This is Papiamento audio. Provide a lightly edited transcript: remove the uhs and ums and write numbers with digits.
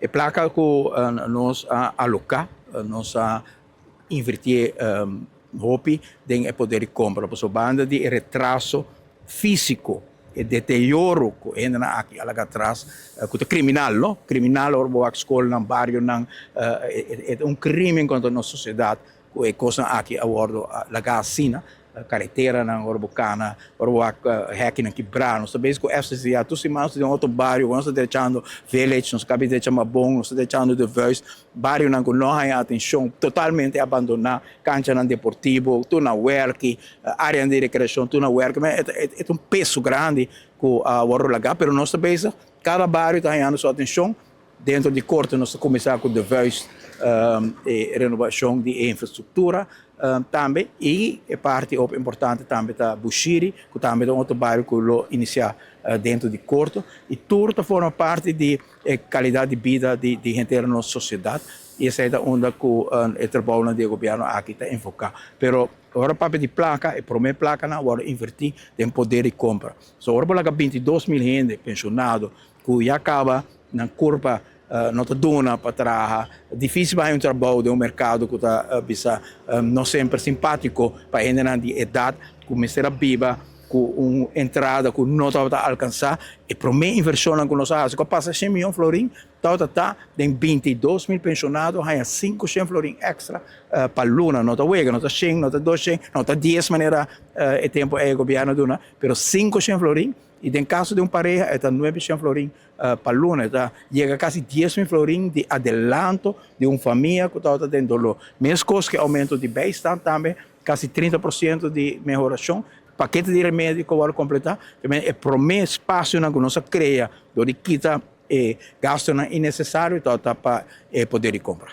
E plaka ku nos a aloká, nos a invertí hopi den e poder di kompra. Pasobra banda di e retraso físiko, e deterioro ku hendenan aki a laga atras, ku ta kriminal, no? Kriminal ora bo wak skolnan, barionan, e ta un krimen kontra nos sosiedat ku e kosnan aki a wòrdu laga asina. Kareteranan ora bo kana, ora bo wak hèkinan kibrá. Nos ta bezig ku FCCA tur siman nos ta den otro bario, nos ta drechando Village, nos ta kabi drecha Mabon, nos ta drechando De Vuist, barionan ku no haña atenshon, totalmente abandoná, kanchanan deportivo tur na wèrki, áreanan di rekreashon tur na wèrki. E ta un peso grandi ku a wòrdu lagá, pero nos ta bezig, kada bario ta hañando su atenshon. Dentro di korte nos ta kuminsá ku De Vuist e renobashon di e infrastruktura tambe i e parti hopi importante tambe ta Bushiri ku tambe ta un otro bario ku lo inisiá dentro di korto i tur ta forma parti di e kalidat di bida di henter nos sosiedat i esei ta unda ku e trabounan di e gobièrnu aki ta enfoká. Pero ora papia di plaka e promé plakanan a wòrdu invertí den poder di kompra. So ora bo laga 22.000 hende penshonado ku ya kaba nan kurpa no ta duna pa traha, difisil pa haña un trabou den un merkado ku ta bisa no semper simpátiko pa hendenan di edat ku mester a biba ku un entrada ku no tabata alkansá. E promé invershonnan ku nos a hasi ku a pasa shen miyon florin tabata ta den 22.000 penshonado haña 500 florin èkstra pa luna. No ta wega, no ta shen, no ta 200, no ta dies manera e tempu ei e gobièrnu a duna, pero 500 florin. I den kaso di un pareha e ta 900 florin pa luna. E ta yega kasi 10.000 florin di adelanto di un famia ku tabata den doló. Meskos ku e oumento di bijstand tambe, kasi 30% di mehorashon. Pakete di remedi ku a wòrdu kompletá. E promé spasionan ku nos a krea dor di kita e gastunan innesesario tabata pa e poder di kompra.